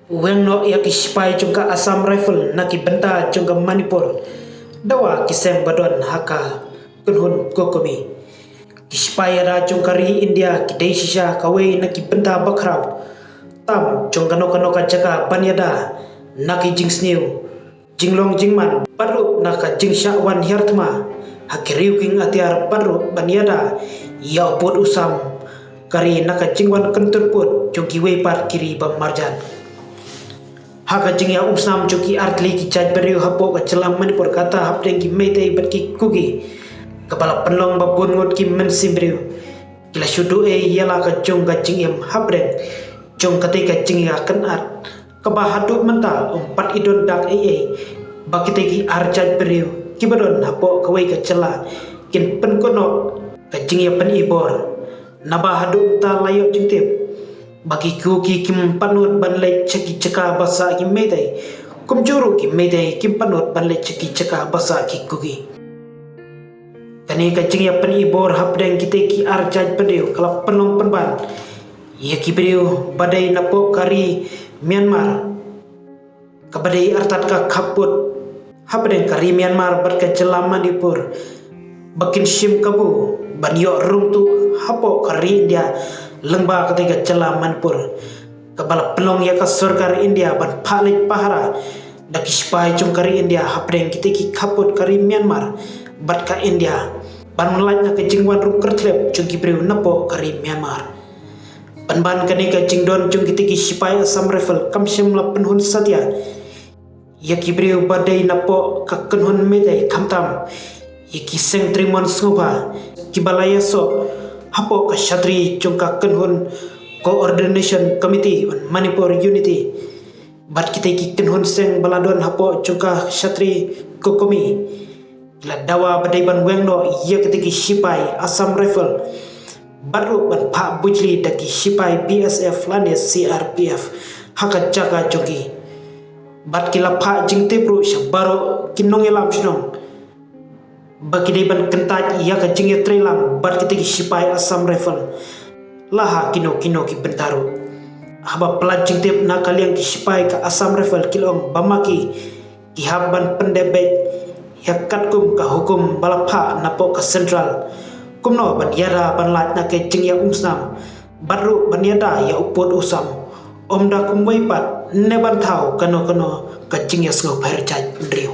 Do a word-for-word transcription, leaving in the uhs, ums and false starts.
Weng noh ïa ki shipai jong ka Assam Rifle na ki bynta jong ka Manipur. Dawa ki seng ba don ha ka kynhun COCOMI. Ki shipai ïada jong ka ri India ki dei shisha kawei na ki bynta bakhraw tam jong kano kano ka jaka ban ïada na ki jingsniew, jinglong jingman, bad ruh na ka jingshah wan hiar thma ha ki riew kieng atiar, bad ruh ban ïada ïa u pud u sam ka ri na ka jingwan kyntur pud jong kiwei pat ki ri ba marjan. Ha ka jingïaumsnam jong ki artylli ki jaitbynriew hapoh ka jylla Manipur, kata hapdeng ki Meitei bad ki Kuki, kaba la pynlong ba bun ngut ki mynsiem briew ki la shu duh ei ïa la ka jong ka jingim hapdeng jong katei ka jingïakynad, kaba haduh mynta ym pat i don dak ei ei ba kitei ki ar jaitbynriew kiba don hapoh kawei ka jylla kin pynkut noh ka jingïapynibor. Naba haduh mynta la ïoh jingtip ba ki Kuki kim pat nud ban leit sha ki jaka ba sah ki Meitei, kumjuh ruh ki Meitei kim pat nud ban leit sha ki jaka ba sah ki Kuki. Kane ka jingïapynibor hapdeng kitei ki ar jaitbynriew ka la pynlong pynban ïa ki briew ba dei napoh ka ri Myanmar, kaba dei artat ka khappud hapdeng ka ri Myanmar bad ka jylla Manipur, ba kin shim kabu ban ïoh rung tuh hapoh ka ri India lyngba katei ka jylla Manipur, kaba la pynlong ïa ka sorkar India ban phah leit pahara da ki shipai jong ka ri India hapdeng kitei ki khappud ka ri Myanmar bad ka India, ban wan lait na ka jingwan rung kyrthlep jong ki briew napoh ka ri Myanmar. Pynban kane ka jingdon jong kitei ki shipai Assam Rifle kam shym la pynhun satia ïa ki briew ba dei napoh ka kynhun Meitei, khamtam ïa ki seng trei mon sngewbha kiba la ïasoh hapoh ka shatri jong ka kynhun Coordination Committee on Manipur Unity bad kitei ki kynhun seng ba la don hapoh jong ka shatri COCOMI. La dawa ba dei ban weng noh ïa kitei ki shipai Assam Rifle bad ruh ban phah bujli da ki shipai B S F lane C R P F ha ka jaka jong ki. Bad ki la phah jingtip ruh sha baroh ki nongïalam shnong ba ki dei ban kyntait ïa ka jingïatreilang bad kitei ki shipai Assam Rifle la ha kino kino ki bynta ruh. Haba pynlait jingtip na ka liang ki shipai ka Assam Rifle ki la ong ba ma ki ki hap ban pyndep beit ïa katkum ka hukum ba la phah napoh ka Central kumno ban ïada ban lait na ka jingïaumsnam bad ruh ban ïada ïa u pud u sam, ym da kumwei pat ne ban thaw kano kano ka jingïasngewpher jaitbynriew.